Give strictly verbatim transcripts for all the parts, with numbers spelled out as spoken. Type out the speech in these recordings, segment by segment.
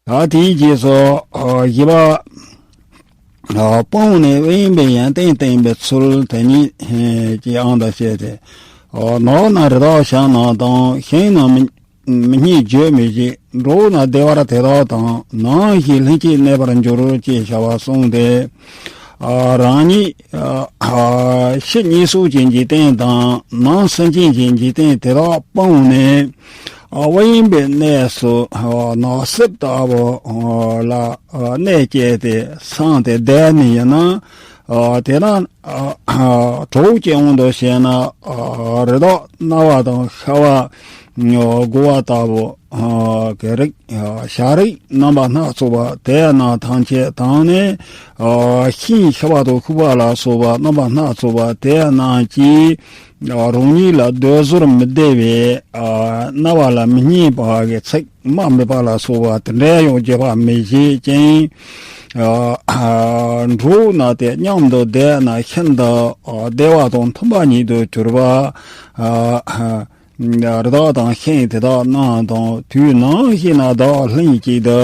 ད་དེའི་རྗེས་སུ་བཞི་པ། སྤང་ནས་དབེན་པའི་ཡོན་ཏན་བསྟན་པའི་ཚུལ་དེ་ཉིད་ཀྱི་ཨང་དང་བཅས་ཏེ། ནོར་ན་རི་དྭགས་བྱ་རྣམས་དང་། ཞིང་ན་མི་མི་སྙན་བརྗོད་མི་བྱེད། འགྲོ་ན་བདེ་བར་དེ་དག་དང་། ནམ་ཞིག་ལྷན་ཅིག་གནས་པར་འགྱུར། ཅེས་བྱ་བ་གསུངས་ཏེ། རང་ཉིད་ཕྱི་གཉིས་སུ་གྱི་འཇིག་རྟེན་དང་ནང་སེམས་ཅན་གྱི་འཇིག་རྟེན་དེ་དག་སྤངས་ནས། དབེན་པའི་གནས་སུ་ནགས་གསེབ་ལྟ་བུ་ལ་གནས་བཅས་ཏེ་སངས་ཏེ་བསྡད་ནས་ཡིན་ན། དེ་ན་གྲོགས་ཀྱི་དབང་དུ་བྱས་ན་རི་དྭགས་གནའ་བ་དང་ཤ་བ་དགོ་བ་ལྟ་བུ་གི་རིགས། བྱ་རིགས་རྣམ་པ་སྣ་ཚོགས་པ་དེ་རྣམས་ཐམས་ཅད་དང་ནི། ཤིང་ཤ་བ་དང་ཤུག་པ་ལ་སོགས་པ་རྣམ་པ་སྣ་ཚོགས་པ་དེ་རྣམས་ཀྱིས་རང་ཉིད་ལ་འདོད་གསོལ་མི་བདེ་བའི་རྣ་བ་ལ་མི་སྙན་པ་གི་ཚིག་སྨྲ་མི་ཕོད་པ་ལ་སོགས་པ་དེ་འདྲ་ཡང་བརྗོད་པ་མི་བྱེད་ཅིང་། འགྲོ་ན་དེ་མཉམ་དུ་བསྡད་ན་ཤིན་ཏུ་བདེ་བ་དང་མཐུན་པ་ཉིད་དུ་གྱུར་པ། རི་དྭགས་དང་ཤིང་དེ་དག་རྣམས་དང་། དུས་ནམ་ཞིག་ན་བདག་ལྷན་ཅིག་ཏུ་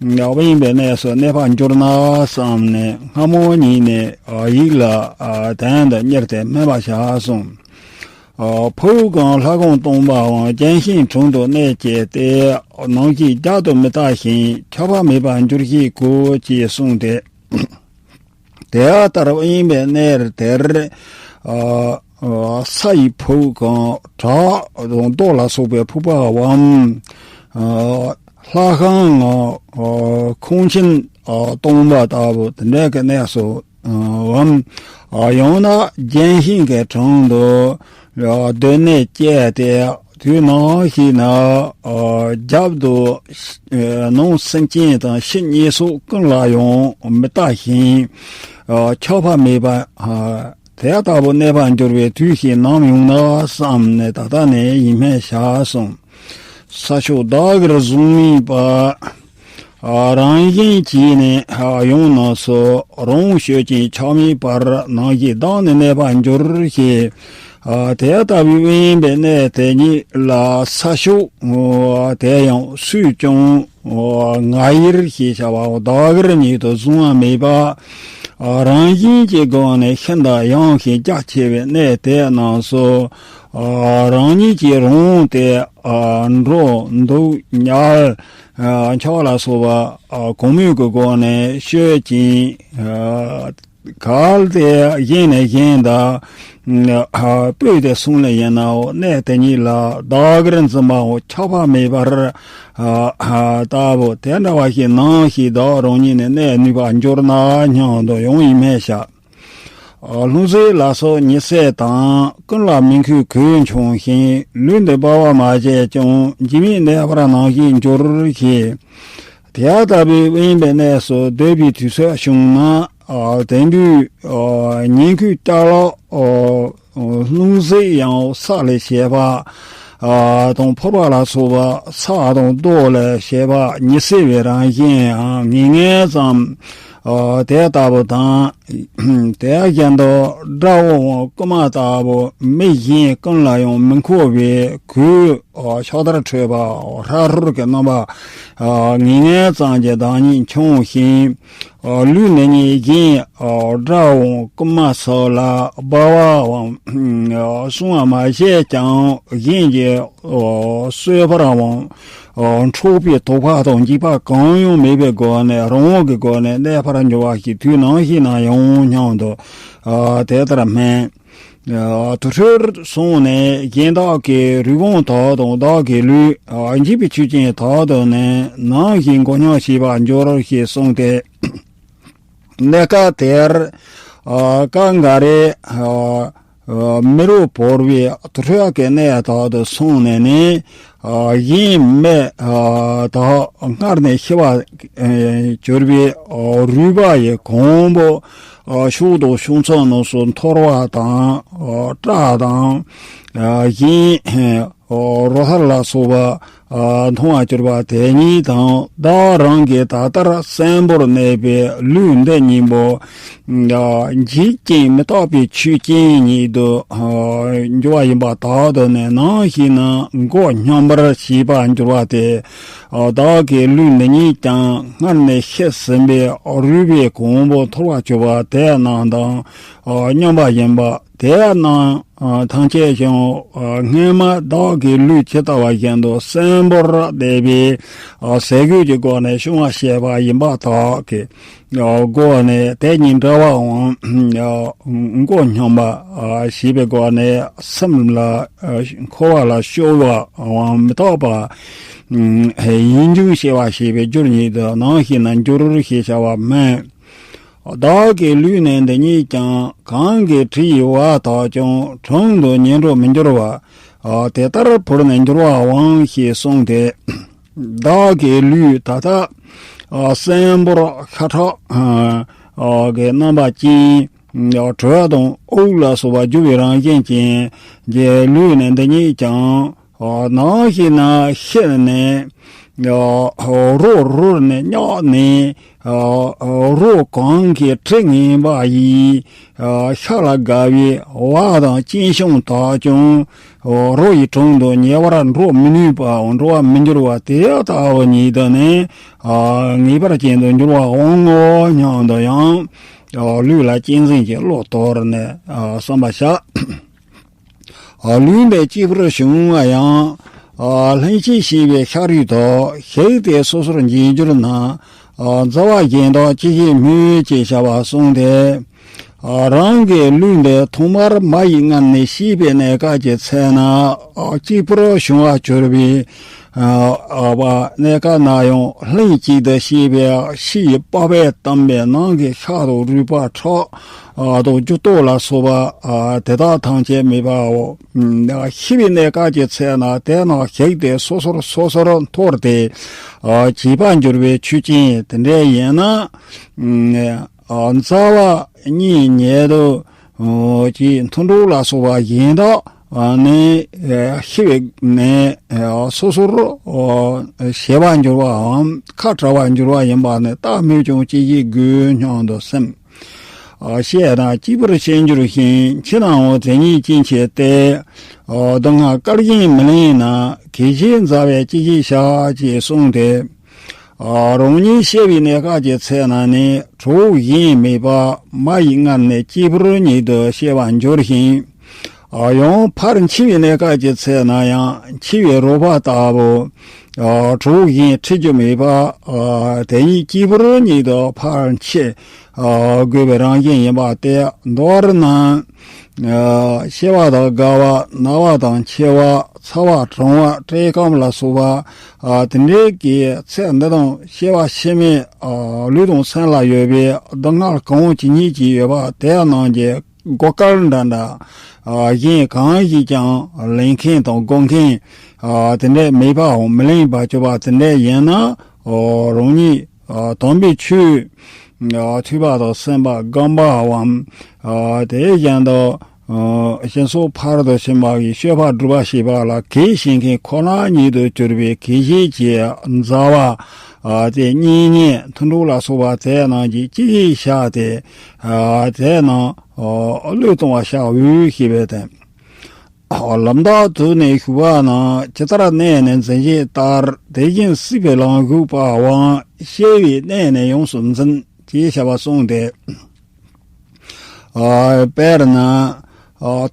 དབེན་པའི་གནས་སུ་གནས་པར་འགྱུར་ན་བསམས་ནས། སྔ་མོ་ཉིད་ནས་ཡིད་ལ་དོན་དུ་གཉེར་ཏེ་སྨོན་པར་བྱ་གསུངས། ཕུག་གམ་ལྷ་ཁང་སྟོང་པའམ་ལྗོན་ཤིང་དྲུང་དུ་གནས་བཅས་ཏེ། ནམ་ཞིག་རྒྱབ་ཏུ་མི་ལྟ་ཞིང་། འཁྱགས་པ་མེད་པར་འགྱུར་ཞིང་གོ། ཅེས་གསུངས་ཏེ། དེ་ལྟར་དབེན་པའི་གནས་དེར། ཨ་ཨ་ས་ཡི་ཕུག་གམ་བྲག་དང་རྡོ་ལ་སོགས་པའི་ཕུག་པའམ། ཨ་ལྷ་ཁང་ངམ་ཨ་ཁང་ཆེན་ཨ་སྟོང་པ་ལྟ་བུ་དེ་འདྲ་གི་གནས་སུ་ཨ་འམ། ཨ་ཡང་ན་ལྗོན་ཤིང་གི་དྲུང་དུ་ཨ་སྡོད་གནས་བཅས་ཏེ། དུས་ནམ་ཞིག་ན་ཨ་རྒྱབ་ཏུ་ཨ་ནང་སེམས་ཅན་དང་ཕྱི་གཉིས་སུ་ཀུན་ལ་ཡང་མི་ལྟ་ཞིང་། ཨ་འཁྱགས་པ་མེད་པ་ཨ་དེ་ལྟ་བུ་གནས་པར་འགྱུར་བའི་དུས་ཤིག་ནམ་ཡོང་ན་བསམས་ནས། ད་ལྟ་ནས་ཡིད་སྨོན་བྱ་གསུངས། ས་ཕྱོགས་བདག་གིར་བཟུང་མེད་པ། ཨ་རང་བཞིན་གྱིས་ནི་ཨ་ཡང་ནང་སུ། རང་དབང་སྤྱོད་ཅིང་འཁྱགས་མེད་པར། ནམ་ཞིག་བདག་ནི་གནས་པར་འགྱུར་ཞེས། ཨ་དེ་ལྟ་བུའི་དབེན་པའི་གནས་དེ་ཉིད་ལ་ས་ཕྱོགས་དེ་ཡང་སུས་ཀྱང་ང་ཡིར་ཞེས་བྱ་བའམ་བདག་གིར་ཉིད་དུ་བཟུང་བ་མེད་པ། རང་བཞིན་གྱི་སྒོ་ནས་ཤིན་ཏུ་ཡངས་ཤིང་རྒྱ་ཆེ་བའི་གནས་དེ་རྣམས་སུ། རང་ཉིད་ཀྱི་རང་དབང་དེ་འགྲོ་འདུག་ཉལ་འཆའ་བ་ལ་སོགས་པ་གང་མོས་ཀྱི་སྒོ་ནས་སྤྱོད་ཅིང་། གལ་ཏེ་གཞན་ནས་གཞན་དུ་སྤོས་ཏེ་སོང་ནས་ཡིན་ནའང་གནས་དེ་ཉིད་ལ་བདག་གིར་འཛིན་པའམ་འཁྱགས་པ་མེད་པར་ལྟ་བུ་དེ་འདྲ་བ་ཞིག་ནམ་ཞིག་བདག་རང་ཉིད་ནས་གནས་ནུས་པར་འགྱུར་ན་སྙམ་དུ་ཡང་ཡིད་སྨོན་བྱ། ལྷུང་བཟེད་ལ་སོགས་ཉི་ཚེ་དང་། ཀུན་ལ་མི་མཁས་གོས་མཆོང་ཞིང་། ལུས་འདི་སྦ་བར་མ་བྱས་ཀྱང་། འཇིགས་མེད་གནས་པར་ནམ་ཞིག་འགྱུར་ཞེས། དེ་ལྟ་བུའི་དབེན་པའི་གནས་སུ་སྡོད་པའི་དུས་ཚོད་བྱུང་ན། ཨ་དེང་དུས་ཨ་ཉེན་ཁའི་ཅ་ལག་ཨ་ལྷུང་བཟེད་ཡང་ས་ལས་བྱས་པ་ཨ་དང་ཕོར་པ་ལ་སོགས་པ་ས་དང་རྡོ་ལས་བྱས་པ་ཉི་ཚེ་བའི་རང་བཞིན་ཡང་ངེས་ངེས་ཙམ་ཨ་དེ་ལྟ་བུ་དང་། དེ་བཞིན་དུ་དགྲ་བོའམ་རྐུན་མ་ལྟ་བུ་མི་གཞན་ཀུན་ལ་ཡང་མི་མཁས་པའི་གོས་ཨ་ཕྱག་དར་ཁྲོད་པ་ཧྲ་ཧྲུར་གྱི་རྣམ་པ་ཨ་ངེས་ངེས་ཙམ་གྱི་བདག་ཉིད་འཆང་ཞིང་། ཨ་ལུས་ནི་ཉིད་གཞན་ཨ་དགྲ་བོའམ་རྐུན་མ་སོགས་ལ་སྦ་བའམ་ཨ་བསྲུང་བ་མ་བྱས་ཀྱང་། གཞན་གྱི་ཨ་གསོད་པའམ་ཨ་འཕྲོག་པའི་དོགས་པ་དང་འཇིགས་པ་གང་ཡང་མེད་པའི་སྒོ་ནས་རང་དབང་གི་སྒོ་ནས་གནས་པར་འགྱུར་བ་ཞིག་དུས་ནམ་ཞིག་ན་ཡོང་སྙམ་དུ་ཨ་དེ་ལྟར་སྨོན། ཨ་དེ་འཕྲོར་སོང་ནས་གཞན་དག་གི་རུས་གོང་དག་དང་བདག་གི་ལུས་ཨ་འཇིག་པའི་ཆོས་ཅན་དག་ཏུ་ནི་ནམ་ཞིག་མགོ་སྙོམས་བྱེད་པར་འགྱུར་ཞེས་གསུངས་ཏེ། གནས་སྐབས་དེར་ཨ་སྐབས་འགའ་རེ་ཨ་ཨ་མི་རོ་བོར་བའི་དེ་འཕྲོ་གི་གནས་དག་ཏུ་སོང་ནས་ནི། ཨ་གཞན་མི་ཨ་དག་སྔར་ནས་ཤི་བར་ཨ་གྱུར་པའི་ཨ་རུས་པ་ཡི་གོང་བུ་ཨ་ཕྱོགས་དང་ཕྱོགས་མཚམས་རྣམས་སུ་འཐོར་བ་དང་། ཨ་སྐྲ་དང་ཨ་གཞན་ཨ་རོ་ཐར་ལ་སོགས་པ་ མཐོང་བར་གྱུར་པ་དེ་ཉིད་དང་། བདག་རང་གིས་ད་ལྟར་གསོན་པོར་གནས་པའི་ལུས་འདི་གཉིས་པོ་འཇིག་ཅིང་མི་རྟག་པའི་ཆོས་ཅན་ཉིད་དུ་འགྱུར་བ་ཡིན་པ་དག་ཏུ་ནི། ནམ་ཞིག་ན་མགོ་སྙོམས་པར་བྱས་པར་འགྱུར་བ་སྟེ། བདག་གི་ལུས་འདི་ཉིད་ཀྱང་སྔར་ནས་ཤི་ཟིན་པའི་རུས་པའི་གོང་བུ་འཐོར་བར་གྱུར་པ་དེ་རྣམས་དང་སྙོམས་པ་ཡིན་པ། དེ་རྣམས་ཐམས་ཅད་ཀྱང་སྔོན་མ་བདག་གི་ལུས་ཇི་ལྟ་བ་བཞིན་དུ་གསོན་པོར་གནས་པའི་ཟས་གོས་ཀྱི་སྒོ་ནས་བྱུང་བ་བྱས་པ་ཡིན་པ་དག་གི་སྒོ་ནས། དེ་གཉིས་འདྲ་བའམ་མགོ་སྙོམས་པ་ཞེས་པའི་སྒོ་ནས་སེམས་ལ་འཁོར་བ་ལ་སྐྱོ་བའམ་མི་རྟག་པ་ཡིད་འགྱུར་ཞེས་པ་ཞེས་པའི་རྒྱུར་ཉིད་དུ་ནམ་ཞིག་ན་འགྱུར་ཞེས་བྱ་བ་སྨོས། བདག་གི་ལུས་ནི་འདི་ཉིད་ཀྱང་། གང་གི་དྲི་ཡི་བ་དག་ཀྱང་། དྲུང་དུ་ཉེ་འགྲོར་མི་འགྱུར་བ། དེ་ལྟར་བུར་ནས་འགྱུར་བའམ་ཞེས་གསུངས་ཏེ། བདག་གི་ལུས་ད་ལྟ་གསོན་པོར་ཤ་ཁྲག་གི་རྣམ་པ་ཅན། དྲོད་དང་དབུགས་ལ་སོགས་པ་རྒྱུ་བའི་རང་བཞིན་ཅན་གྱི་ལུས་ནི་འདི་ཉིད་ཀྱང་། ནམ་ཞིག་ན་ཤི་ནས་རོ་རུལ་ནས་མྱགས་ནས། རོ་གང་གི་དྲི་ངན་པ་ཡིས་ཤ་ལ་དགའ་བའི་བ་དང་སྐྱེམས་ཤིང་དག་ཀྱང་། རོ་ཡི་དྲུང་དུ་ཉེ་བར་འགྲོ་མི་ནུས་པའམ་འགྲོ་བར་མི་འགྱུར་བ་དེ་ལྟ་བུ་ཉིད་དུ་ནི་ངེས་པར་ཅན་དུ་འགྱུར་བའོ་སྙམ་དུ་ཡང་ལུས་ལ་གཅེས་འཛིན་གྱི་བློ་དོར་ནས་བསམ་པར་བྱ། ལུས་འདི་གཅིག་པུར་བྱུང་བ་ཡང་། ལྷན་ཅིག་སྐྱེས་པའི་ཤ་རུས་དག་ཞིག་སྟེ་སོ་སོར་འབྱེད་འགྱུར་ན། མཛའ་བ་གཞན་དག་ཅི་ཞིག་སྨོས་ཅེས་བྱ་བ་གསུངས་ཏེ། རང་གི་ལུས་འདི་ཐོག་མར་མ་ཡི་མངལ་ནས་སྐྱེས་པའི་གནས་སྐབས་ཀྱི་ཚེ་ན་གཅིག་པུར་བྱུང་བར་གྱུར་པའི་གནས་སྐབས་ན་ཡང་ལྷན་ཅིག་ཏུ་སྐྱེས་པའི་ཕྱི་ཡི་པགས་པས་བཏུམས་པའི་ནང་གི་ཤ་དང་རུས་པ་ཁྲག་དང་རྒྱུ་སྟོབས་ལ་སོགས་པ་དེ་དག་ཐམས་ཅད་མེད་པའོ། ཤི་བའི་གནས་སྐབས་ཀྱི་ཚེ་ན་དེ་རྣམས་ཞིག་སྟེ་སོ་སོར་སོ་སོར་འཐོར་ཏེ་བྱེད་པར་འགྱུར་བའི་ཆོས་ཅན་དེ་འདྲ་ཡིན་ན། མཛའ་བ་གཉེན་ཉེ་དུ་ཀྱི་མཐུན་གྲོགས་ལ་སོགས་པ་གཞན་དག་ནི་ཤི་བའི་ནས་སོ་སོར་ཞེད་པར་འགྱུར་བའམ་ཁ་བྲལ་བར་འགྱུར་བ་ཡིན་པ་ནི་ལྟ་སྨོས་ཀྱང་ཅི་ཞིག་དགོས་སྙམ་དུ་སེམས། ཤེས་ན་གཅིག་པུར་སྐྱེས་འགྱུར་ཞིང་། ཕྱི་ནའང་དེ་ཉིད་ཅན་མཆིས་ཏེ། སྡུག་བསྔལ་སྐལ་གཞན་མི་ལེན་ན། གེགས་བྱེད་མཛའ་བས་ཅི་ཞིག་བྱ། ཞེས་གསུངས་ཏེ། རང་ཉིད་སྐྱེ་བའི་གནས་སྐབས་ཀྱི་ཚེ་ན་ནི་གྲོགས་གཞན་མེད་པར་མ་ཡི་མངལ་ནས་གཅིག་པུར་ཉིད་དུ་སྐྱེ་བར་འགྱུར་ཞིང་། ཡང་ཕར་འཆི་བའི་གནས་སྐབས་ཀྱི་ཚེ་ན་ཡང་འཆི་བའི་རོལ་པ་ལྟ་བུ་གྲོགས་གཞན་འཁྲིད་རྒྱུ་མེད་པར་དེ་ཉིད་གཅིག་པུར་ཉིད་དུ་ཕར་འཆི་དགོས་པའི་རང་བཞིན་ཡིན་པ་སྟེ། མདོར་ན། སྐྱེ་བ་དང་རྒ་བ། ན་བ་དང་འཆི་བ། ཚ་བ། གྲང་བ། བཀྲེས་སྐོམ་ལ་སོགས་པ། དེ་འདྲའི་གི་ཚེ་འདི་དང་སྐྱེ་བ་ཕྱི་མའི་ལུས་དང་སེམས་ལ་ཡོད་པའི་སྡུག་བསྔལ་གང་ཅི་ཉིད་ཀྱིས་ཡོད་པ་དེ་རྣམས་ཀྱི་བགོ་སྐལ་འདྲ་འདྲ། གཞན་གང་ཞིག་ཀྱང་ལེན་མཁན་དང་བགོ་མཁན་དེ་འདྲ་མེད་པའམ་མི་ལེན་པར་གྱུར་པ་དེ་འདྲ་ཡིན་ན། རང་ཉིད་དམ་པའི་ཆོས་ཐོས་པ་དང་སེམས་པ་སྒོམ་པའམ། དེ་བཞིན་དུ་སྦྱིན་སོགས་ཕར་དུ་ཕྱིན་པ་གི་སྤྱོད་པ་སྒྲུབ་པ་བྱེད་པ་ལ་གེགས་བྱེད་མཁན་ཁོ་ན་ཉིད་དུ་གྱུར་པའི་གེགས་བྱེད་ཀྱི་མཛའ་བ། དེ་གཉེན་ཉེ་མཐུན་གྲོགས་ལ་སོགས་པ་དེ་རྣམས་ཀྱིས་ཅི་ཞིག་བྱ་སྟེ། དེ་རྣམས་བློས་གཏོང་བར་བྱའོ་ཞེས་པའི་དོན། ལམ་བདག་དུག་ནི་ཞུགས་པ་ན། ཇི་ལྟར་གནས་ནས་འཛིན་བྱེད་ལྟར། དེ་བཞིན་སྲིད་པའི་ལམ་ཞུགས་པའང་། སྐྱེ་བའི་གནས་ནས་ཡོངས་སུ་འཛིན། ཅེས་བྱ་བ་གསུངས་ཏེ། དཔེར་ན།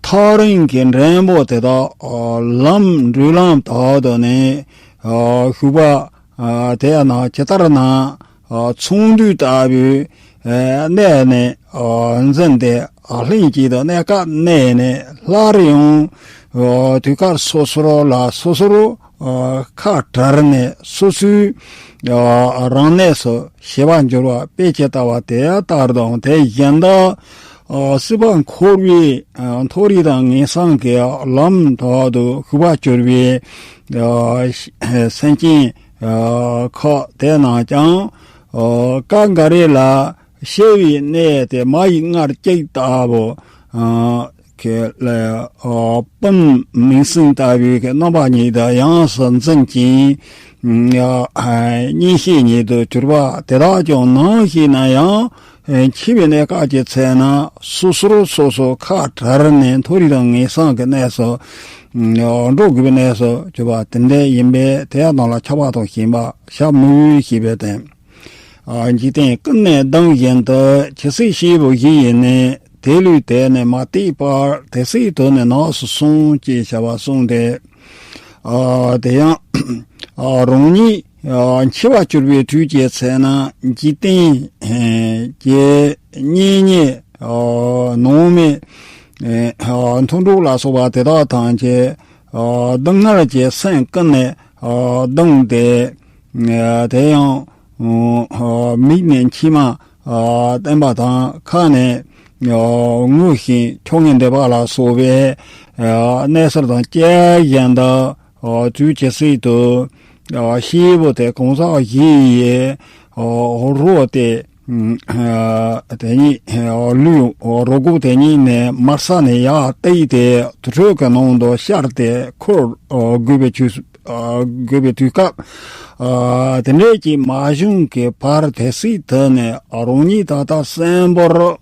ཐག་རིང་གི་འགྲེང་བུ་དེ་དག་ལམ་འགྲོ་ལམ་དག་ཏུ་ནི་ཞུགས་པ། དེ་ཡང་ན་ཇི་ལྟར་ན། ཚོང་འདུས་ལྟ་བུའི་གནས་ནས་འཛིན་ཏེ། ལྷན་ཅིག་ཏུ་གནས་སྐབས་གནས་ནས་སླར་ཡང་དུས་སྐབས་སོ་སོར་ལ་སོ་སོར་ཁ་བྲལ་ནས་སོ་སོའི་རང་གནས་སུ་ཞེས་པར་འགྱུར་བ་དཔེ་ཇི་ལྟ་བ་དེ་ལྟར་དང་། དེ་བཞིན་དུ་སྲིད་པ་འཁོར་བའི་མཐོ་རིས་དང་ངན་སོང་གི་ལམ་དག་ཏུ་ཞུགས་པར་གྱུར་པའི་སེམས་ཅན་ཁག་དེ་རྣམས་ཀྱང་། སྐབས་འགའ་རེ་ལ་སྐྱེ་བའི་གནས་དེ་མ་ཡི་མངལ་གཅིག་ལྟ་བུ། གི་ལ་ཨ་པུམ་མིང་སྲིང་ལྟ་བུའི་གི་རྣམ་པ་ཉིད་དུ་ཡོངས་སུ་འཛིན་ཅིང་། ཨ་གཉེན་བཤེས་ཉིད་དུ་གྱུར་པ་དེ་དག་ཀྱང་ནམ་ཞིག་ན་ཡང་འཆི་བའི་གནས་སྐབས་ཀྱི་ཚེ་ན་སོ་སོར་སོ་སོ་ཁ་བྲལ་ནས་མཐོ་རིས་དང་ངན་སོང་གི་གནས་སུ་འགྲོ་དགོས་པའི་གནས་སུ་གྱུར་པ་དེ་འདྲ་ཡིན་པས། དེ་དག་ལ་ཆགས་པ་དང་ཞེན་པ་བྱ་མི་འོས་ཞེས་པའི་དོན། འཇིག་རྟེན་ཀུན་ནས་སྡང་བཞིན་དུ། ཇི་སྲིད་སྐྱེས་བུ་བཞི་ཡི་ནི། དེ་ལུས་དེ་ནི་མ་གཏོགས་པར། དེ་སྲིད་དུ་ནི་ནགས་སུ་སོང་། ཅེས་བྱ་བ་གསུངས་ཏེ། ཨ་དེ་ཡང་ཨ་རང་ཉིད་ཨ་འཆི་བར་གྱུར་པའི་དུས་ཀྱི་ཚེ་ན་འཇིག་རྟེན་གྱི་གཉེན་ཉེ་ཨ་ནང་མི་ཨ་མཐུན་གྲོགས་ལ་སོགས་པ་དེ་དག་ཐམས་ཅད་ཨ་སྡུག་བསྔལ་གྱི་སེམས་ཀུན་ནས་ཨ་གདུངས་ཏེ། ཨ་དེ་ཡང་ཨ་མིག་ནས་མཆི་མ་ཨ་བཏོན་པ་དང་། ཁ་ནས་ཨ་ངུ་ཞིང་ཆོ་ངེ་འདྲེས་པ་ལ་སོགས་པའི་ཨ་གནས་ཚུལ་དང་བཅས་བཞིན་དུ། ཨ་དུས་ཇི་སྲིད་དུ་ཨ་སྐྱེས་བུ་དེ་གང་ཟག་བཞི་ཡི་ཨ་རོ་དེ་ཨ་དེ་ཉིད་ཨ་ལུས་རོ་གོག་དེ་ཉིད་ནས་མར་ས་ནས་ཡར་བཏེགས་ཏེ་དུར་ཁྲོད་ཀྱི་ནང་དུ་ཤར་ཏེ་འཁོར་ཨ་དགོས་པའི་ཆོས། ཨ་དགོས་པའི་དུས་སྐབས་ཨ་དེ་འདྲས་ཀྱི་མ་བྱུང་གི་བར། དེ་སྲིད་དུ་ནི་རང་ཉིད་ད་ལྟ་གསོན་པོར་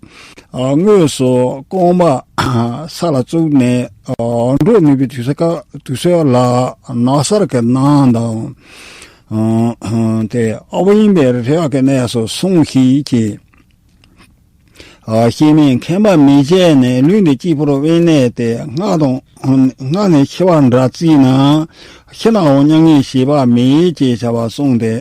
ཨ་དངོས་སུ་རྐང་པ་ས་ལ་བཙུགས་ནས་ཨ་འགྲོ་ནུས་པའི་དུས་སྐབས་དུས་ཚོད་ལ་ནགས་གསར་གྱི་ནང་དང་། ཨ་དེ་ཨ་ཡིན་པའི་རི་རབ་ཀྱི་གནས་སུ་སོང་ཞིག་ཅེས། ཨ་སྐྱེ་མེད་མཁྱེན་པ་མེད་བྱས་ནས། ལུས་འདི་གཅིག་པུར་དབེན་གནས་ཏེ། སྔགས་དང་སྔགས་ནས་འཆི་བ་འདྲ་བརྩིས་ན། ཤི་ནའང་མྱ་ངན་ཞི་བ་མེད། ཅེས་བྱ་བ་གསུངས་ཏེ།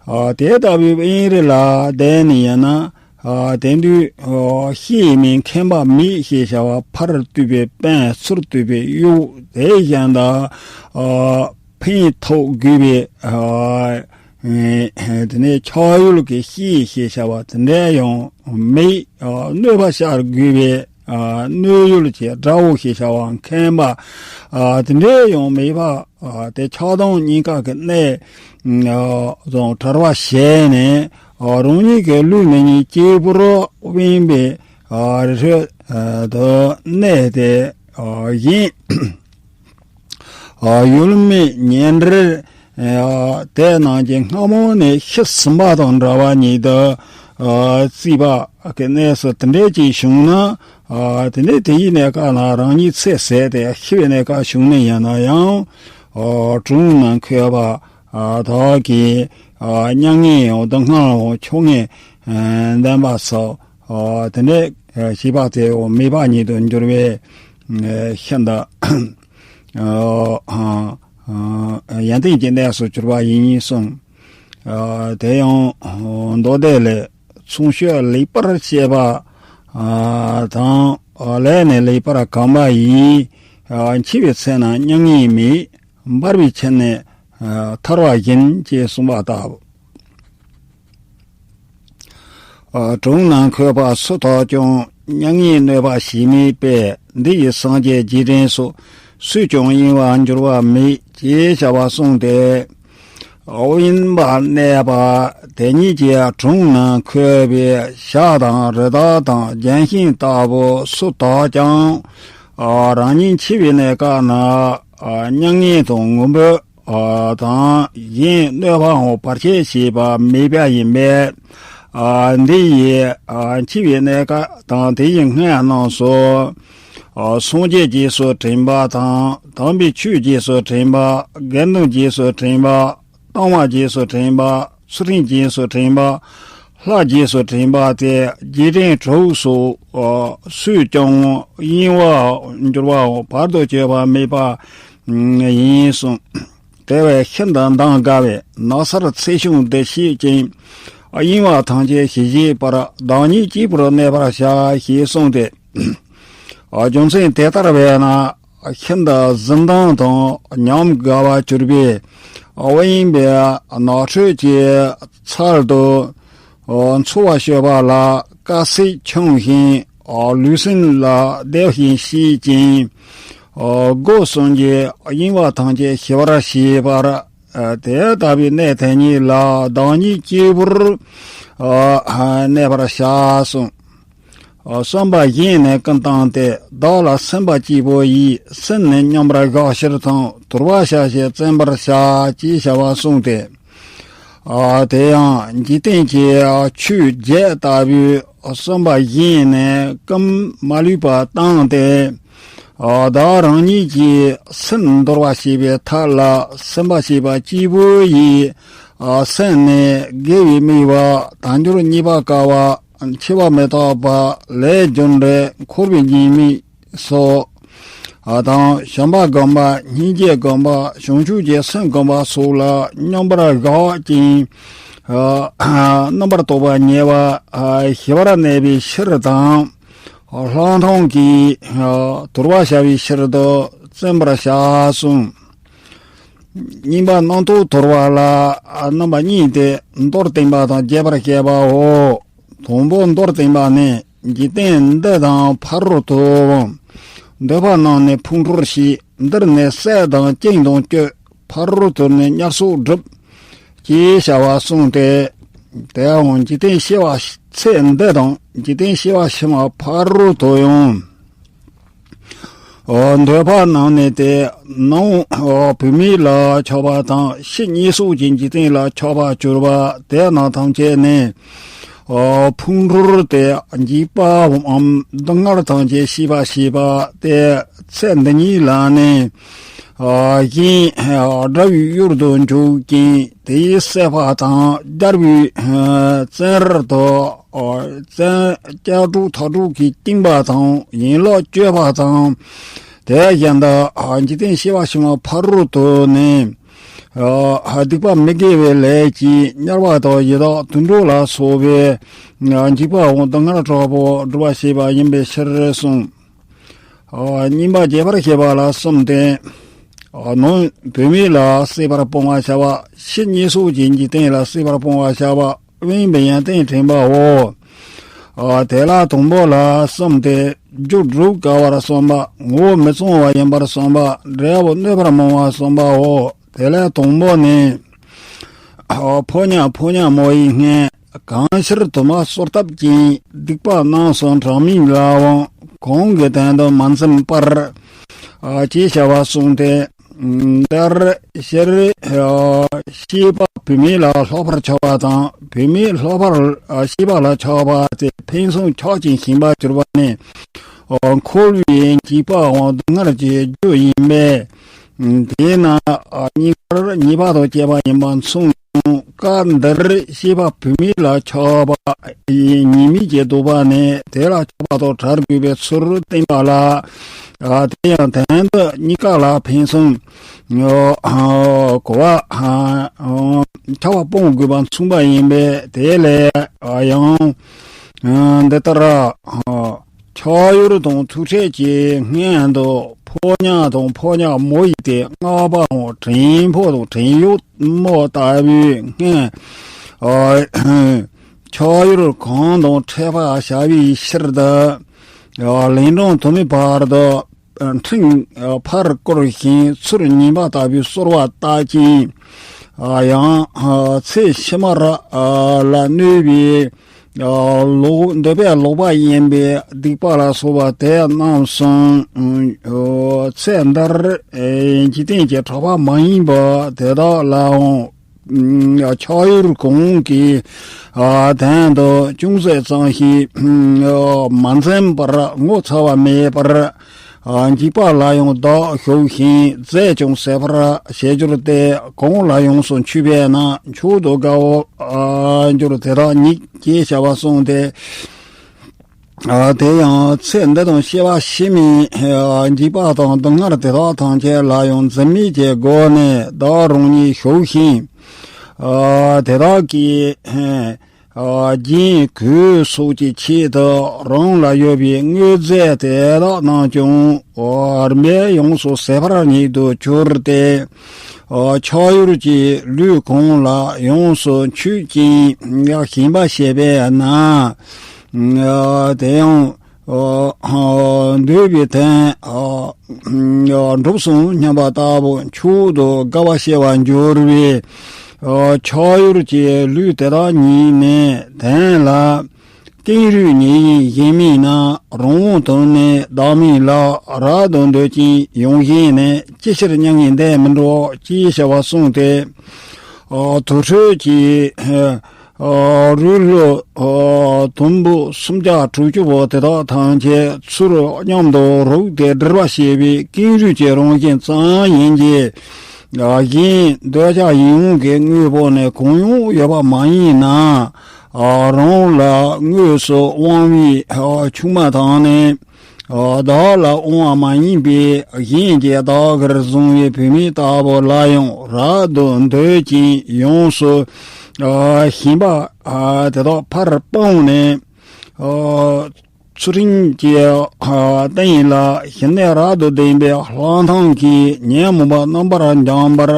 ཨ་དེ་ལྟ་བུའི་དབེན་རི་ལ་བསྡད་ནས་ཡིན་ན། ཨ་དེ་དུས་ཨ་སྐྱེ་མེད་མཁྱེན་པ་མེད་ཞེས་བྱ་བ་ཕར་བཏུད་པའི་དཔོན། ཚུར་བཏུད་པའི་གཡོག་དེ་བཞིན་དུ་ཨ་ཕན་ཐོགས་དགོས་པའི་ཨ་དེ་ནས་ཆགས་ཡུལ་གྱི་སྐྱེས་ཞེས་བྱ་བ་དེ་འདྲ་ཡང་མེད། ཨ་གནོད་པ་བྱ་དགོས་པའི་ཨ་གནོད་ཡུལ་གྱི་དགྲ་བོ་ཞེས་བྱ་བ་མཁན་པ་ཨ་དེ་འདྲ་ཡང་མེད་པ། ཨ་དེ་ཆགས་སྡང་གཉིས་ཀ་གི་གནས་ཨ་དང་བྲལ་བ་བྱས་ནས། ཨ་རང་ཉིད་ཀྱི་ལུས་འདི་ཉིད་གཅིག་པུར་དབེན་པའི་ཨ་རི་ཁྲོད་དུ་གནས་ཏེ། ཨ་གཞན་ཨ་ཡུལ་མི་ཉེ་འབྲེལ་ཨ་དེ་རྣམས་ཀྱིས་སྔ་མོ་ནས་ཤི་ཟིན་པ་དང་འདྲ་བ་ཉིད་དུ་ཨ་བརྩིས་པ་གི་གནས་སུ་དེ་འདྲ་ཅིག་བྱུང་ན། ཨ་དེ་ནས་དེ་ཡི་གནས་སྐབས་ན་རང་ཉིད་ཚེ་ཟད་དེ་ཤི་བའི་གནས་སྐབས་བྱུང་ནས་ཡིན་ན་ཡང་། ཨ་དྲུང་ནས་འཁོད་པ་ཨ་དག་གིས་ཨ་མྱ་ངན་ཡང་སྡུག་བསྔལ་ཡང་ཆོ་ངེས་ཨ་ལྡན་པ་སོགས་ཨ་དེ་འདྲའི་ཨ་བྱིས་པ་དེ་ཡང་མེད་པ་ཉིད་དུ་འགྱུར་བས། ཨ་ཤིན་ཏུ་ཨ་ཨ་ཡོན་ཏན་གྱི་གནས་སུ་གྱུར་པ་ཡིན་གསུངས། ཨ་དེ་ཡང་མདོ་སྡེ་ལས། ཚངས་སྤྱོད་ལེགས་པར་སྤྱད་པ་ཨ་དང་། ཨ་ལས་ནི་ལེགས་པར་གོམས་པ་ཡིས། ཨ་འཆི་བའི་ཚེ་ན་མྱ་ངན་མེད། འབར་བའི་ཆུ་ནི་ཨ་ཐར་བ་བཞིན། ཅེས་གསུངས་པ་ལྟ་བུ། ཨ་དྲུང་ནས་འཁོད་པ་སུ་དག་ཀྱང་། མྱ་ངན་གནོད་པ་ཞེ་མེད་པས། འདི་ཡི་སངས་རྒྱས་རྗེས་དྲན་སོགས། སུས་ཀྱང་གཡེང་བར་འགྱུར་བ་མེད། ཅེས་བྱ་བ་གསུངས་ཏེ། དབེན་པར་གནས་པ་དེ་ཉིད་ཀྱི་དྲུང་ན་འཁོད་པའི་བྱ་དང་རི་དྭགས་དང་ལྗོན་ཤིང་ལྟ་བུ་སུ་དག་ཀྱང་། ཨ་རང་ཉིད་འཆི་བའི་གནས་སྐབས་ན་ཨ་མྱ་ངན་དང་ངུ་འབོད་ཨ་དང་གཞན་གནོད་པའམ་བར་ཆད་བྱེད་པ་མེད་པ་ཡིན་པས། ཨ་འདི་ཡི་ཨ་འཆི་བའི་གནས་སྐབས་དང་དེ་ཡི་སྔོན་རྣམས་སུ། ཨ་སངས་རྒྱས་རྗེས་སུ་དྲན་པ་དང་། དམ་པའི་ཆོས་རྗེས་སུ་དྲན་པ། དགེ་འདུན་རྗེས་སུ་དྲན་པ། སྡོམ་པ་རྗེས་སུ་དྲན་པ། ཚུལ་ཁྲིམས་རྗེས་སུ་དྲན་པ། ལྷ་རྗེས་སུ་དྲན་པ་སྟེ། རྗེས་དྲན་དྲུག་སོགས་ཨ་སུས་ཀྱང་གཡེང་བར་འགྱུར་བའམ་བར་དུ་གཅོད་པ་མེད་པ་ཡིན་གསུངས། དེ་བས་ཤིན་ཏུ་འདང་དགའ་བས་ནགས་ཚལ་ཚེགས་ཆུང་འདི་བཤད་ཅིང་། གཡེང་བ་ཐམས་ཅད་ཞི་བྱེད་པར། བདག་ཉིད་གཅིག་པུར་གནས་པར་བྱ། ཞེས་གསུངས་ཏེ། རྒྱུ་མཚན་དེ་ལྟར་བས་ན། ཤིན་ཏུ་གཟི་མདངས་དང་ཉམས་དགའ་བར་གྱུར་པའི་དབེན་པའི་ནགས་ཁྲོད་ཀྱི་ཚལ་དུ། འཚོ་བར་སྤྱོད་པ་ལ་དཀའ་སེགས་ཆུང་ཞིང་། ལུས་སེམས་ལ་བདེ་ཞིང་སྐྱིད་ཅིང་། སྒོ་གསུམ་གྱི་གཡེང་བ་ཐམས་ཅད་ཞི་བར་བྱེད་པར། དེ་ལྟ་བུའི་གནས་དེ་ཉིད་ལ་བདག་ཉིད་གཅིག་པུར་གནས་པར་བྱ་གསུངས། གསོན་པ་བཞེས་ནས་ཀུན་བཏང་སྟེ། བདག་ལ་སེམས་པ་སྐྱིད་པོ་ཡིས། སེམས་ནི་མཉམ་པར་བཞག་ཕྱིར་དང་། དུར་བ་བྱ་ཞེས་བཙན་པར་བྱ། ཅེས་བྱ་བ་གསུངས་ཏེ། དེ་ཡང་འཇིག་རྟེན་གྱི་ཆོས་བརྒྱད་ལྟ་བུའི་གསོན་པ་བཞེས་ནས་ཀུན་མ་ལུས་པ་བཏང་སྟེ། བདག་རང་ཉིད་ཀྱི་སེམས་འདུལ་བ་བྱེད་པའི་ཐབས་ལ་སེམས་པ་བྱེད་པ་སྐྱིད་པོ་ཡིས། སེམས་ནི་དགེ་བའི་དམིགས་པ་དལ་འབྱོར་རྙེད་པ་དཀའ་བ། འཆི་བ་མི་རྟག་པ། ལས་རྒྱུ་འབྲས། འཁོར་བའི་ཉེས་དམིགས་སོགས་དང་། བྱམས་པ་སྒོམ་པ། སྙིང་རྗེ་སྒོམ་པ། བྱང་ཆུབ་ཀྱི་སེམས་སྒོམ་པ་སོགས་ལ་མཉམ་པར་བཞག་ཅིང་། རྣམ་པར་རྟོག་པ་ཉེ་བར་ཞི་བར་གནས་པའི་ཕྱིར་དང་། ལྷག་མཐོང་གིས་དུར་བ་བྱ་བའི་ཕྱིར་དུ་བཙན་པར་བྱ་གསུངས། གཉིས་པ་རྣམ་རྟོག་དོར་བ་ལ་རྣམ་པ་གཉིས་ཏེ། མདོར་བསྟན་པ་དང་རྒྱས་པར་བཤད་པའོ། དང་པོ་མདོར་བསྟན་པ་ནི། འཇིག་རྟེན་འདི་དང་ཕ་རོལ་ཏུ་འོང་། འདོད་པ་རྣམས་ནི་ཕུང་ཁྲོལ་བྱེད། འདིར་ནི་བསད་དང་བཅིངས་དང་གཅོད། ཕ་རོལ་ཏུ་ནི་དམྱལ་སོགས་སྒྲུབ། ཅེས་བྱ་བ་གསུངས་ཏེ། དེའང་འཇིག་རྟེན་སྐྱེ་བ་ཚེ་འདི་དང་། འཇིག་རྟེན་སྐྱེ་བ་ཕྱི་མ་ཕ་རོལ་ཏུ་ཡང་འདོད་པ་རྣམས་ནི་སྟེ། ནང་བུད་མེད་ལ་ཆགས་པ་དང་། ཕྱི་གཉིད་སོགས་ཀྱི་འཇིག་རྟེན་ལ་ཆགས་པར་གྱུར་པ་དེ་རྣམས་ཐམས་ཅད་ནི། ཕུང་ཁྲོལ་ཏེ་འཇིག་པའམ་སྡུག་བསྔལ་ཐམས་ཅད་ཞི་བར་བྱེད་པ་སྟེ། ཚེ་འདི་ཉིད་ལ་ནི། གཞན་དགྲ་བོའི་ཡུལ་དུ་འཇུག་ཅིང་། དེ་ཡི་བསད་པ་དང་། རྒྱལ་པོའི་བཙན་རར་དུ། བཙན་ལྕགས་སྒྲོག་ཐག་སྒྲོག་གིས་བཅིངས་པ་དང་། ཡན་ལག་གཅོད་པ་དང་། དེ་བཞིན་དུ་འཇིག་རྟེན་སྐྱེ་བ་ཕྱི་མ་ཕ་རོལ་ཏུ་ནི། སྡིག་པ་མི་དགེ་བའི་ལས་ཀྱིས་དམྱལ་བ་དང་ཡི་དྭགས་དུད་འགྲོ་ལ་སོགས་པའི་འཇིགས་པའམ་སྡུག་བསྔལ་དྲག་པོ་སྒྲུབ་པར་བྱེད་པ་ཡིན་པའི་ཕྱིར་གསུངས། གཉིས་པ་རྒྱས་པར་བཤད་པ་ལ་གསུམ་སྟེ། ནང་བུད་མེད་ལ་བསད་པར་སྤོང་བར་བྱ་བ། ཕྱི་གཉིད་སོགས་ཀྱི་འཇིག་རྟེན་ལ་བསད་པར་སྤོང་བར་བྱ་བ། དབེན་པའི་ཡོན་ཏན་དྲན་པའོ། དེ་ལ་དང་པོ་ལ་གསུམ་སྟེ། རྒྱུ་སྒྲུབ་དཀའ་བར་གསུངས་པ། ངོ་བོ་མི་གཙང་བ་ཡིན་པར་གསུངས་པ། འབྲས་བུ་གནོད་པར་མང་བར་གསུངས་པའོ། དེ་ལས་དང་པོ་ནི། ཕོ་ཉ་ཕོ་ཉ་མོ་ཡི་སྔོན། གང་ཕྱིར་དུ་མ་གསོད་བཏབ་ཅིང་། སྡིག་པ་རྣམས་སུ་གྲངས་མེད་ལའང་། གང་གི་དོན་དུ་མ་འཛེམས་པར། ཅེས་བྱ་བ་གསུངས་ཏེ། འདིར་སྤྱིར་སྐྱེས་པ་བུད་མེད་ལ་ལྷག་པར་ཆགས་པ་དང་། བུད་མེད་ལྷག་པར་སྐྱེས་པ་ལ་ཆགས་པ་སྟེ། ཕུན་སུམ་ཆགས་ཅིང་ཞེན་པར་གྱུར་པ་ནི། འཁོར་བའི་འཇིགས་པའམ་སྡུག་བསྔལ་གྱི་རྒྱུ་ཡིན་པས། དེས་ན་གཉིས་ཀར་ཉེས་པ་དང་བཅས་པ་ཡིན་པ་མཚུངས་ཀྱང་། སྐབས་འདིར་སྐྱེས་པ་བུད་མེད་ལ་ཆགས་པ་ཡི་ཉེས་དམིགས་ཀྱི་ལྡོག་པ་ནི། དེ་ལ་ཆགས་པ་དང་བྲལ་དགོས་པའི་ཚུལ་བསྟན་པ་ལ། དེ་ཡང་དོན་དུ་གཉིས་ཀ་ལ་ཕུན་སུམ་གོ་བ། ཆགས་པ་སྤོང་དགོས་པ་མཚུངས་པ་ཡིན་པས། དེ་ལས་ཡང་འདི་ལྟར། ཆགས་ཡུལ་དང་ཐུག་འཕྲད་ཀྱི་སྔོན་དུ། ཕོ་ཉ་དང་ཕོ་ཉ་མོ་ཡི་སྟེ། སྔགས་པའམ་བྲན་ཕོ་དང་བྲན་གཡོག་མོ་ལྟ་བུའི་སྔོན། ཆགས་ཡུལ་གང་དང་འཕྲད་པར་བྱ་བའི་ཕྱིར་དུ། ལན་གྲངས་དུ་མའི་བར་དུ་ཕྲེང་ཕར་བསྐོར་ཞིང་ཚུར་ཉན་པ་ལྟ་བུའི་གསོལ་བ་བཏབ་ཅིང་། ཡང་ཚེ་ཕྱི་མར་ལ་གནོད་པའི། ལོག་འདོད་པས་ལོག་པ་ཡིན་པའི་སྡིག་པ་ལ་སོགས་པ་དེ་རྣམས་སམ། ཚེ་འདིར་འཇིག་རྟེན་གྱི་གྲགས་པ་མ་ཡིན་པ་དེ་དག་ལའང་། ཆགས་ཡུལ་གང་གི་དོན་དུ་ཅུང་ཟད་ཙམ་ཞིག་མ་འཛེམས་པར་ངོ་ཚ་བ་མེད་པར། འཇིགས་པ་ལ་ཡང་བདག་ཞུགས་ཤིང་རྫས་ཀྱང་ཟད་པར་བྱེད་འགྱུར་ཏེ། གང་ལ་ཡོངས་སུ་མཆོད་པས་ན་མཆོག་ཏུ་དགའ་བར་འགྱུར། དེ་དག་ཉིད་ཅེས་བྱ་བ་གསུངས་ཏེ། དེ་ཡང་ཚེ་འདི་དང་སྐྱེ་བ་ཕྱི་མའི་འཇིགས་པ་དང་སྡུག་བསྔལ་དེ་དག་ཐམས་ཅད་ལ་ཡང་འཛེམ་མེད་ཀྱི་སྒོ་ནས་བདག་རང་ཉིད་ཞུགས་ཤིང་། དེ་དག་གི་རྒྱན་གོས་སོགས་ཀྱི་ཆེད་དུ་རང་ལ་ཡོད་པའི་དངོས་རྫས་དེ་དག་རྣམས་ཀྱང་རིམ་པས་ཡོངས་སུ་ཟད་པ་ཉིད་དུ་གྱུར་ཏེ། ཆགས་ཡུལ་གྱི་ལུས་གང་ལ་ཡོངས་སུ་མཆོད་ཅིང་ཞེན་པ་བྱེད་པས་ན། དེ་ཡང་འདོད་པའི་དོན་འགྲུབ་སོང་སྙམ་པ་ལྟ་བུ་མཆོག་ཏུ་དགའ་བ་སྐྱེ་བར་འགྱུར་བའི། ཆགས་ཡུལ་གྱི་ལུས་དེ་དག་ཉིད་ནི་དོན་ལ། ཀེང་རུས་ཉེ་ཡིན་གཞན་མིན་ན། རང་དབང་དོན་ནི་བདག་མིན་ལ། རབ་ཏུ་འདོད་ཅིང་ཡོངས་ཞེན་ནི། ཅི་ཕྱིར་མྱ་ངན་འདས་མི་འགྲོ། ཅེས་བྱ་བ་གསུངས་ཏེ། ཨ་དུར་ཁྲོད་ཀྱི་ཨ་རུས་ལུ་ཨ་དུམ་བུ་སུམ་བརྒྱ་དྲུག་ཅུ་པོ་དེ་དག་ཐམས་ཅད་ཚུར་མཉམ་དུ་རུག་སྟེ་སྒྲིལ་བར་བྱེད་པའི་ཀེང་རུས་ཀྱི་རང་བཞིན་ཙམ་ཡིན་གྱི། ཨ་གཞན་འདོད་ཆགས་ཡིད་འོང་གི་དངོས་པོ་ནི་གང་ཡང་ཡོད་པ་མ་ཡིན་ན། ཨ་རང་ལ་དངོས་སུ་དབང་བའི་ཨ་ཆུང་མ་དང་ནི། ཨ་བདག་ལ་དབང་བ་མ་ཡིན་པའི་གཞན་གྱིས་བདག་གིར་བཟུང་བའི་བུད་མེད་ལྟ་བུ་ལ་ཡང་རབ་ཏུ་འདོད་ཅིང་ཡོངས་སུ་ཨ་ཞེན་པ་ཨ་དེ་དག་ཕར་སྤངས་ནས། ཨ་ཚུལ་ཁྲིམས་ཀྱི་ཨ་སྟེང་ལ་ཞི་གནས་རབ་ཏུ་ལྡན་པའི་ལྷག་མཐོང་གིས་ཉོན་མོངས་པ་རྣམ་པར་འཇོམས་པར་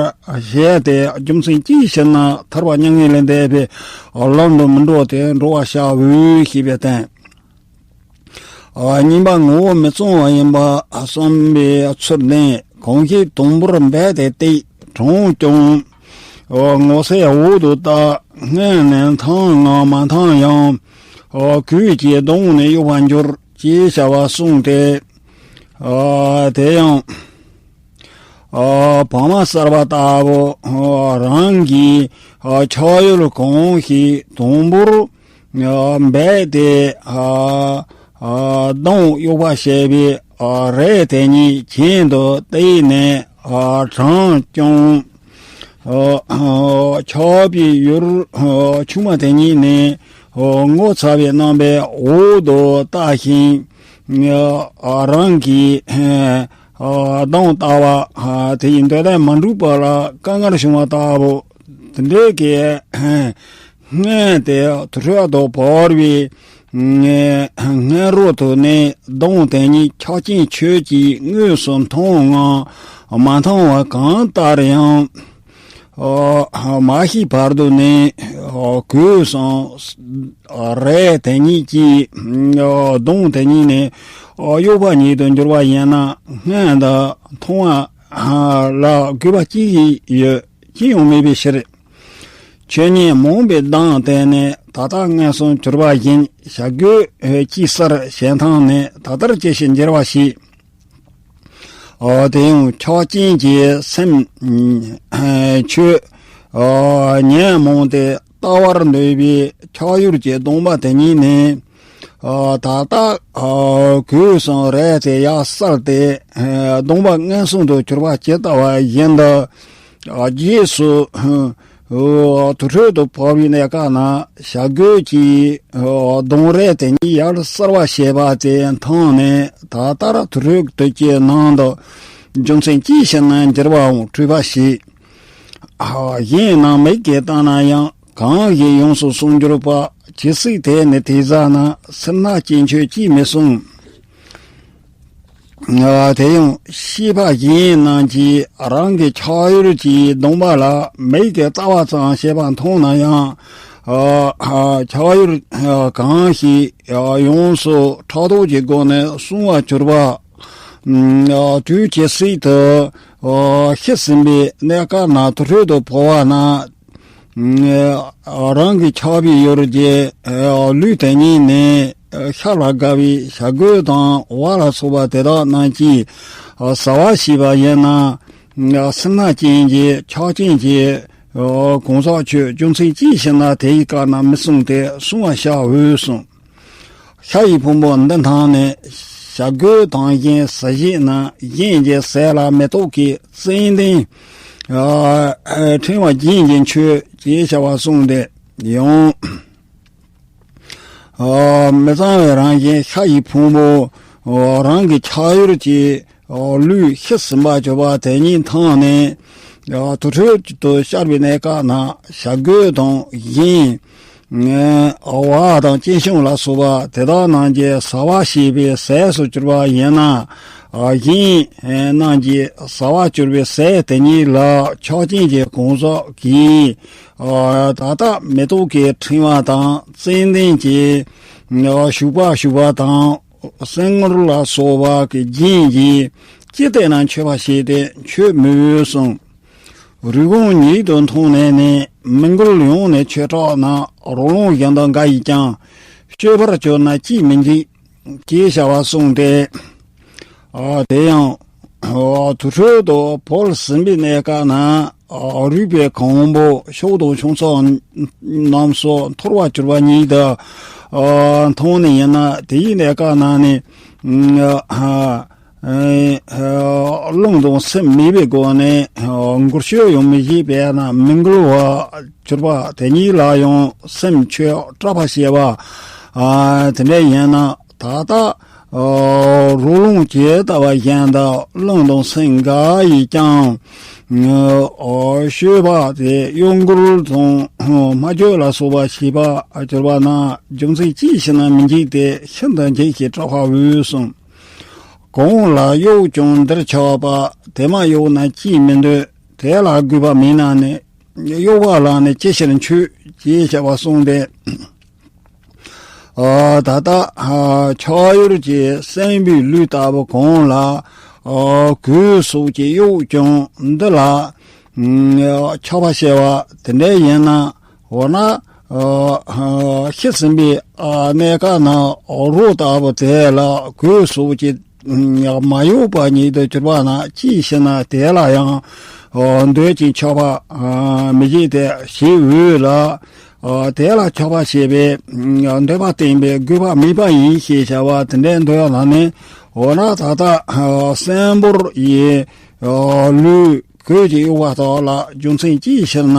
བྱེད་དེ། རྒྱུ་མཚན་ཅི་ཞེ་ན། ཐར་པ་མྱ་ངན་ལས་འདས་པའི་ལམ་དུ་མི་འགྲོ་སྟེ་འགྲོ་བར་བྱའོ་ཞེས་པའི་དོན། ཨ་གཉིས་པ་ངོ་བོ་མི་གཙང་བ་ཡིན་པ་བསམ་པའི་ཚུལ་ལྡན། གང་ཞིག་དུམ་བུར་འབད་དེ་སྟེ། གྲང་ཀྱང་ངོ་ཚའི་འོག་ཏུ་བལྟ། སྔོན་ནས་འཐུང་ངང་མ་འཐུང་ཡང་། གོས་ཀྱིས་གདོང་ནི་གཡོགས་པར་འགྱུར། ཅེས་བྱ་བ་གསུངས་ཏེ། དེ་ཡང་བག་མ་གསར་པ་ལྟ་བུ་རང་གི་ཕྱག་ཡུལ་གང་ཞིག་དུམ་བུར་འབད་དེ་གདོང་གཡོགས་པར་བྱེད་པའི་རས་དེ་ཉིད་གྱེན་དུ་བལྟས་ནས་གྲང་ཀྱང་ཆགས་པའི་ཡུལ་ཆུང་མ་དེ་ཉིད་ནི་ངོ་ཚ་བའི་རྣམ་པའི་འོག་ཏུ་བལྟ་ཞིང་། རང་གི་གདོང་ལྟ་བ་དེ་ཡི་འདོད་ལྡན་མ་འགྲུབ་པ་ལ་དཀའ་ངལ་བྱུང་བ་ལྟ་བུ། དེ་འདྲའི་གི་སྔོན་དེ་དུར་ཁྲོད་དུ་བོར་བའི་སྔོན་རོལ་དུ་ནི་གདོང་དེ་ཉིད་ཆགས་ཅན་ཁྱོད་ཀྱིས་དངོས་སུ་མཐོང་ངང་མ་མཐོང་བ་གང་ལྟར་ཡང་། མ་ཤི་བར་དུ་ནི་གོས་སམ་རས་དེ་ཉིད་ཀྱིས་གདོང་དེ་ཉིད་ནི་གཡོགས་པ་ཉིད་དུ་འགྱུར་བ་ཡིན་ན། སྔོན་དུ་མཐོང་བ་ལ་དགོས་པ་ཅི་ཡང་ཡོད་ཅི་ཡང་མེད་པའི་ཕྱིར། ཆོས་ཉིད་རྨོངས་པའི་གདེང་དེ་ནི་ད་ལྟ་མངོན་སུམ་གྱུར་པ་བཞིན་བྱ་རྒོད་ཀྱི་སར་ཞེན་ཐང་ནི་ད་ལྟར་སྐྱེ་ཞིང་འགྱུར་བ་ཞིག། ཨ་དེ་ཡང་ཆགས་ཅན་གྱི་སེམས་ཁྱོད་ཉོན་མོངས་ཏེ་ལྟ་བར་འདོད་པའི་ཆགས་ཡུལ་གྱི་གདོང་པ་དེ་ཉིད་ནི། ཨ་ད་ལྟ་ཨ་གོས་སམ་རས་དེ་ཡར་བསལ་ཏེ་ཨ་གདོང་པ་མངོན་སུམ་དུ་གྱུར་པ་ཇི་ལྟ་བ་བཞིན་དུ། ཨ་རྗེས་སུ་ཨ་དུར་ཁྲོད་དུ་བབས་པའི་གནས་སྐབས་ན་བྱ་རྒོད་ཀྱི་ཨ་གདོང་རས་དེ་ཉིད་ཡར་བསལ་བར་བྱེད་པ་དེ་མཐོང་ནས། ད་ལྟར་དུར་ཁྲོད་དུ་སྐྱེས་ནང་དུ་རྒྱུ་མཚན་ཅི་ཞིག་ན་འགྱུར་བའང་འཁྲུལ་པ་ཞིག། ཨ་གཞན་རྣམས་མིག་གིས་བལྟས་ན་ཡང་། གང་ཞིག་ཡོངས་སུ་སུན་གྱུར་པ། ཇི་སྲིད་དེ་ནི་དེ་ཟ་ན། སེར་སྣ་ཅན་ཁྱོད་ཅིས་མི་གསུང་། ཨ་དེ་ཡང་ཤེས་པ་གཞན་རྣམས་ཀྱིས་རང་གི་ཆགས་ཡུལ་གྱི་གདོང་པ་ལ་མིག་གིས་ལྟ་བ་ཙམ་ཞེས་པ་མཐོང་ན་ཡང་། ཨ་ཨ་ཆགས་ཡུལ་ཨ་གང་ཞིག་ཨ་ཡོངས་སུ་ཕྲག་དོག་གི་སྒོ་ནས་གསུང་བར་གྱུར་པ། ཨ་དུས་ཇི་སྲིད་དུ་ཨ་ཤི་ཟིན་པའི་གནས་སྐབས་ན་དུར་ཁྲོད་དུ་བབས་པ་ན། རང་གི་ཆགས་པའི་ཡུལ་གྱི་ལུས་དེ་ཉིད་ནི་ཤ་ལ་དགའ་བའི་བྱ་རྒོད་དང་ཝ་ལ་སོགས་པ་དེ་དག་རྣམས་ཀྱིས་ཟ་བར་བྱས་པ་ཡིན་ན། སེར་སྣ་ཅན་གྱི་ཆགས་ཅན་གྱི་གང་ཟག་ཁྱོད་རྒྱུ་མཚན་ཅི་ཞིག་ན་དེའི་སྐབས་ན་མི་གསུང་སྟེ་གསུང་བར་བྱའོ་གསུངས། ཤ་ཡི་ཕུང་པོ་འདི་འཐུངས་ནས་བྱ་རྒོད་དང་གཞན་ཟ་བྱེད་ན། གཞན་གྱི་ཟས་ལ་མེ་ཏོག་གི་ཙན་དན་ཨ་ཕྲེང་བ་རྒྱན་གྱིས་མཆོད་ཅེས་བྱ་བ་གསུངས་ཏེ། ཡང་ཨ་མི་གཙང་བའི་རང་བཞིན་ཤ་ཡི་ཕུང་པོ་ཨ་རང་གི་ཆགས་ཡུལ་གྱི་ལུས་ཤི་ཟིན་པར་གྱུར་པ་དེ་ཉིད་འཐུངས་ནས་དུར་ཁྲོད་དུ་ཤར་བའི་གནས་སྐབས་ན་བྱ་རྒོད་དང་གཞན་ཝ་དང་སྐྱེ་ཤིང་ལ་སོགས་པ་དེ་དག་རྣམས་ཀྱིས་ཟ་བར་བྱེད་པའི་ཟས་སུ་གྱུར་པ་ཡིན་ན། གཞན་རྣམས་ཀྱིས་ཟ་བར་གྱུར་པའི་ཟས་དེ་ཉིད་ལ་ཆགས་ཅན་གྱི་གང་ཟག་གིས་ད་ལྟ་མེ་ཏོག་གི་ཕྲེང་བ་དང་ཙན་དན་གྱི་བྱུག་པ་བྱུག་པ་དང་། སེན་མོར་ལ་སོགས་པ་གི་རྒྱན་གྱིས་ཅི་བལྟས་ན་མཆོད་པ་བྱས་ཏེ་མཆོད་མི་འོས་གསུངས། རུས་གོང་ཉིད་དུ་མཐོང་ནས་ནི། མི་འགུལ་ཡང་ནི་ཆོས་གྲགས་ན། རོ་ལངས་བཞིན་དུ་འགའ་ཡིས་ཀྱང་། བཤོས་པར་གྱུར་ན་ཅིས་མི་འཇིགས། ཅེས་བྱ་བ་གསུངས་ཏེ། ཨ་དེ་ཡང་ཨ་དུར་ཁྲོད་དུ་བོར་ཟིན་པའི་གནས་སྐབས་ན། ཨ་རུས་པའི་གོང་བུ་ཕྱོགས་དང་ཕྱོགས་མཚམས་རྣམས་སུ་འཐོར་བར་གྱུར་པ་ཉིད་དུ་ཨ་མཐོང་ནས་ཡིན་ན། དེའི་གནས་སྐབས་ན་ནི་ཨ་ཨ་རླུང་དང་སེམས་མེད་པའི་སྒོ་ནས་ཨ་འགུལ་སྐྱོད་ཡང་མི་བྱེད་པས་ན་མི་འགུལ་བར་གྱུར་པ་དེ་ཉིད་ལ་ཡང་སེམས་ཁྱོད་སྐྲག་པ་བྱེད་པ། ཨ་དེ་འདྲ་ཡིན་ན་ད་ལྟ་ཨ་རོ་ལངས་ཇི་ལྟ་བ་བཞིན་དུ་རླུང་དང་སེམས་འགའ་ཡིས་ཀྱང་ཨ་བཤོས་པ་དེ་གཡོ་འགུལ་དང་སྨྲ་བརྗོད་ལ་སོགས་པ་བྱེད་པར་གྱུར་པ་ན། རྒྱུ་མཚན་ཅིའི་ཕྱིར་ན་མི་འཇིགས་ཏེ། ཤིན་ཏུ་འཇིགས་ཤིང་སྐྲག་པར་འོས་གསུངས། གང་ལ་གཡོགས་ཀྱང་འདིར་ཆགས་པ། དེ་མ་གཡོགས་ན་ཅིས་མི་འདོད། དེ་ལ་དགོས་པ་མེད་ན་ནི། གཡོགས་པ་ལ་ནི་ཅི་ཕྱིར་འཆོས། ཅེས་བྱ་བ་གསུངས་ཏེ། ཨ་ད་ལྟ་ཨ་ཆགས་ཡུལ་གྱི་སྲིན་པོའི་ལུས་ལྟ་བུ་གང་ལ་ཨ་གོས་སོགས་ཀྱིས་གཡོགས་ཀྱང་འདི་ལ་ཨ་ཆགས་པ་སྐྱེ་བ་དེ་འདྲ་ཡིན་ན། འོ་ན་ཨ་ཤི་ཟིན་པའི་ཨ་གནས་སྐབས་ན་རོ་ལྟ་བུ་དེ་ལ་གོས་སོགས་ཀྱིས་ཡང་མ་གཡོགས་པ་ཉིད་དུ་གྱུར་པ་ན། ཅིའི་ཕྱིར་ན་དེ་ལ་ཡང་འདོད་ཅིང་ཆགས་པ་མི་བྱེད་དེ། ཞེས་འོས་ལ། དེ་ལ་ཆགས་པ་བྱེད་པའི་འདོད་པ་བསྟན་པས་དགོས་པ་མེད་པ་ཡིན་ཞེས་བྱ་བ་དེ་འདྲའི་འདོད་ལ་ནི། འོ་ན་ད་ལྟ་སྲིན་པོར་ཡི་ལུས་གོས་ཀྱིས་གཡོགས་པ་དག་ལ་རྒྱུ་མཚན་ཅིའི་ཕྱིར་ན་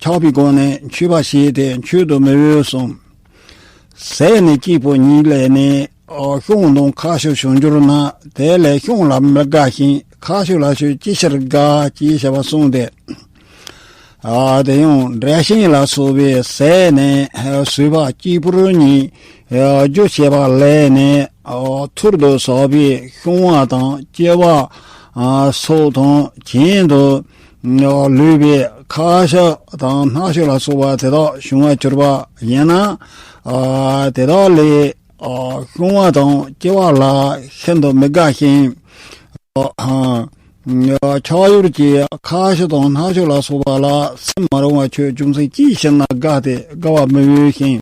ཆགས་པའི་སྒོ་ནས་འཆོས་པ་བྱས་ཏེ་འཆོས་དུ་མི་འོས་སམ། ཟས་ནི་སྐྱེས་བུ་ཉིད་ལས་ནི། ཤིང་དང་ཁ་ཤོ་བྱུང་གྱུར་ན། དེ་ལས་ཤིང་ལ་མི་དགའ་ཞིང་། ཁ་ཤོ་ལ་ཤོ་ཅི་ཕྱིར་དགའ། ཅེས་བྱ་བ་གསུངས་ཏེ། ཨ་དེ་ཡང་འབྲས་ཤིང་ལ་སོགས་པའི་ཟས་ནི་ཟོས་པ་སྐྱེས་བུ་ཉིད་རྒྱུ་བྱེད་པ་ལས་ནི། ཐུར་དུ་ཟགས་པའི་ཤིང་བ་དང་ལྕི་བ་སོགས་དང་གྱེན་དུ་ལུས་པའི་ཁ་ཤོ་དང་སྣ་ཤོ་ལ་སོགས་པ་དེ་དག་བྱུང་བར་གྱུར་པ་ཡིན་ན། ཨ་དེ་དག་ལས་ཨ་ཤིང་བ་དང་ལྕི་བ་ལ་ཤིན་ཏུ་མི་དགའ་ཞིང་། ཨ་ཆགས་ཡུལ་གྱི་ཁ་ཤོ་དང་སྣ་ཤོ་ལ་སོགས་པ་ལ་སེམས་མ་རུང་བ་ཁྱོད་རྒྱུ་མཚན་ཅིའི་ཕྱིར་ན་དགའ་སྟེ་དགའ་བ་མི་འོས་ཤིང་།